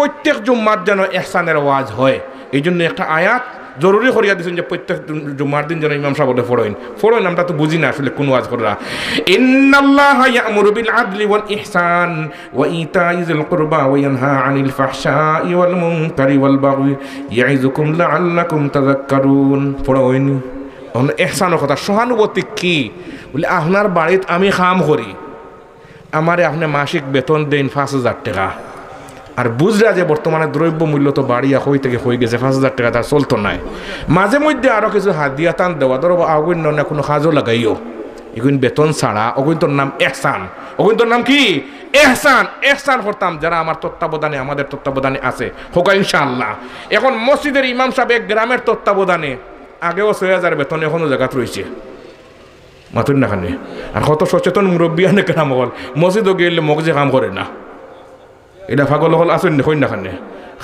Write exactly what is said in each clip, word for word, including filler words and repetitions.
প্রত্যেক জুম্মার যেন ইহসানের ওয়াজ হয়, এই জন্য একটা আয়াত জরুরি করিয়া দিছইন যে প্রত্যেক জুম-, জুম্মার দিন যেন ইমাম সাহেব অকলে পড়ইন। পড়ইন, আমরা তো বুঝি না আসলে কোন ওয়াজ কররা। ইন্নাল্লাহা ইয়া'মুরু বিল আদলি ওয়াল ইহসান ওয়া ইতাই যিল কুরবা ওয়া ইয়ানহা আনিল ফাহশাই ওয়াল মুনকারি ওয়াল বাগয়ি ইয়াইযুকুম লাআল্লাকুম তাযাক্কারুন। পড়ইন। অখন ইহসানর কথা, সহানুভূতি কি? বলে, আপনার বাড়িত আমি কাম করি, আমারে আপনে মাসিক বেতন দেইন পাঁচ হাজার টেকা। আর বুঝরা যে বর্তমানে দ্রব্য মূল্য তো বাড়িয়া কই থাকি কই গেছে, পাঁচ হাজার টেকা তার চলতো নায়। মাঝে মধ্যে আরো কিছু হাদিয়া তান দেওয়া, ধরো, অগুইন অন্য কোনো কাজও লাগাইও, ইগুইন বেতন ছাড়া, অগুইনতর নাম ইহসান। অগুইনতর নাম কি? ইহসান। ইহসান করতাম যারা আমার তত্ত্বাবধানে, আমাদের তত্ত্বাবধানে আছে, কউক্কা ইনশাআল্লাহ। এখন মসজিদের ইমাম সাহেব এক গ্রামের তত্ত্বাবধানে, আগেও ছয় হাজার বেতন, এখনো জাগাত রইছে। মাতইন না কেনে? আর কত সচেতন মুরব্বিয়ানে কেরাম অকল, মসজিদো গেলে মগজে কাম করে না। ইলা পাগল অকল আছইন নি, কইন না কেনে?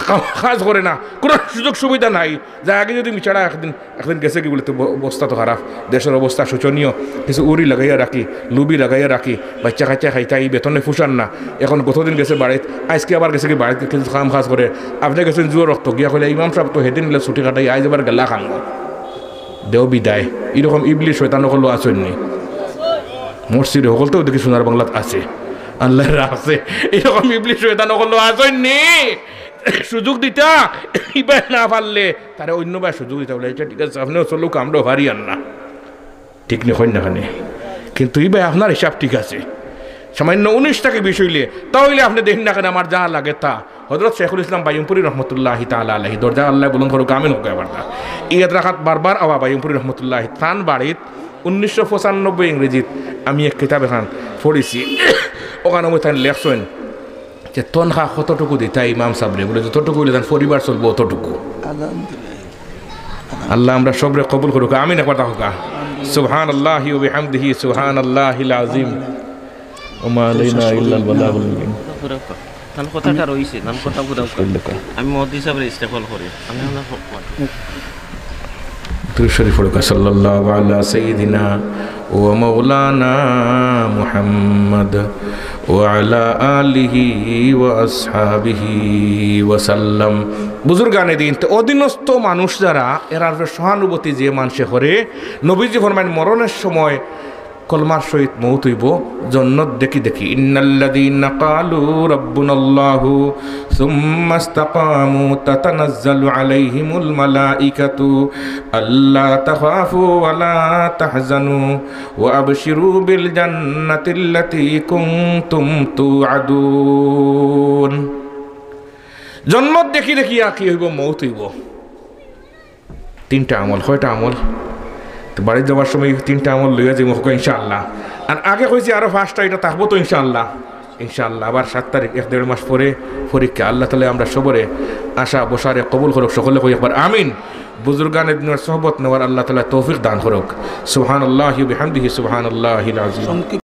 কাম, কাজ করে না, কোনো সুযোগ সুবিধা নাই। যে আগে যদি মিছাড়া একদিন, একদিন গেছে কি বলে, তো ব-, অবস্থা তো খারাপ, দেশের অবস্থা শোচনীয়, কিছু উরি লাগাইয়া রাখি, লুবি লাগাইয়া রাখি, বাচ্চা কাচ্চা খাইতা, ই বেতনে ফুষার না। এখন গতদিন গেছে বাড়িত, আইজকে আবার গেছে কি বাড়িত কিছু কাম কাজ করে, আপনে গেছইন জুয়ার অক্ত, গিয়া কইলা, "ইমাম সাহেব তো হেদিন গেলে ছুটি কাটাই, আইজ আবার গেলা কানো?" দেও বিদায়। এরকম ইবলিশ শয়তান অকলও আছইন নি? মসজিদে হকলতেও দেখি সোনার বাংলাত আছে, আল্লাহ রাখছে। এরকম ইবলিশ শয়তান অকলও আছইন নি? সুযোগ দিতা, ইবায় না পারলে তারে অন্য বায় সুযোগ দিতা, বলে, "আচ্ছা, ঠিক আছে, আপনেও চলউক্কা, আমরাও পারি আর না।" ঠিক নি, কইন না কেনে? কিন্তু ইবায় আপনার হিসাব ঠিক আছে, সামান্য উনিশ থাকি বিশ অইলে, তা অইলে আপনে দেখইন না কেনে, আমার যা লাগে তা। হযরত শেখুল ইসলাম বাইয়ুমপুরী রহমতুল্লাহি তাআলা আলাইহি, দরজা আল্লাহ বুলন্দ করউক্কা, আমিন কউক্কা একবার। ই এলাকাত বারবার আওয়া বাইয়ুমপুরী রহমতুল্লাহি, তান বাড়িত উনিশশো পঁচানব্বই ইংরেজিত আমি এক কিতাব এখান পড়ছি, অখানো মধ্যে তাইন লেখছইন যে তনখা কতটুকু দিতা ইমাম সাহেবরে, বলে, "যতটুকু অইলে তান পরিবার চলবো অতটুকু।" আল্লাহ আমরা সবরে কবুল করউক্কা, আমিন একবার কউক্কা। সুবহানাল্লাহি ওয়া বিহামদিহি, সুবহানাল্লাহিল আযীম। ওয়া মা আলাইনা ইল্লাল বালাগুল মুবিন। তান কথাটা রইছে, তান কথা পুরা কর। আমি মহদি সাহেবরে ইস্তেকবাল করি। আমি আমরা হক মাত্র। দুরূদ শরীফ পড়উক্কা, সাল্লাল্লাহু আলা সাইয়্যিদিনা ওয়া মাওলানা মুহাম্মদ ওয়া আলা আলিহি ওয়া আসহাবিহি ওয়া সাল্লাম। বুজুর্গানে দিন, তো অধীনস্থ মানুষ যারা, এরার উপরে সহানুভূতি যে মানষে করে, নবীজি ফরমাইন, মরণের সময় কলমার সহিত মউত অইবো, জন্নত দেখি দেখি। ইন্নাল্লাযীনা ক্বালু রাব্বুনাল্লাহু সুম্মা ইসতাকামু তাতানাজ্জালু আলাইহিমুল মালাইকাতু আল্লা তাখাফু ওয়া লা তাহজানু ওয়া আবশিরু বিল জান্নাতিল্লাতী কুনতুম তুআদুন। জন্নত দেখি দেখিয়া কি অইবো? মউত অইবো। তিনটা আমল, কয়টা আমল? তো বাড়িত যাওয়ার সময় তিনটা আমল লইয়া যাইমু, কউক্কা ইনশাআল্লাহ। আর আগে কইছি আরো পাঁচটা, ইটা থাকবো তো ইনশাআল্লাহ। ইনশাআল্লাহ আবার সাত তারিখ, এক দেড় মাস পরে পরীক্ষা। আল্লাহ তাআলা আমরা সবরে আশা বসারে কবুল করউক, সকলে কই একবার আমিন। বুজুর্গানে দিনর সোহবত নেওয়ার আল্লাহ তাআলা তৌফিক দান করউক। সুবহানাল্লাহি ওয়া বিহামদিহি, সুবহানাল্লাহিল আযীম।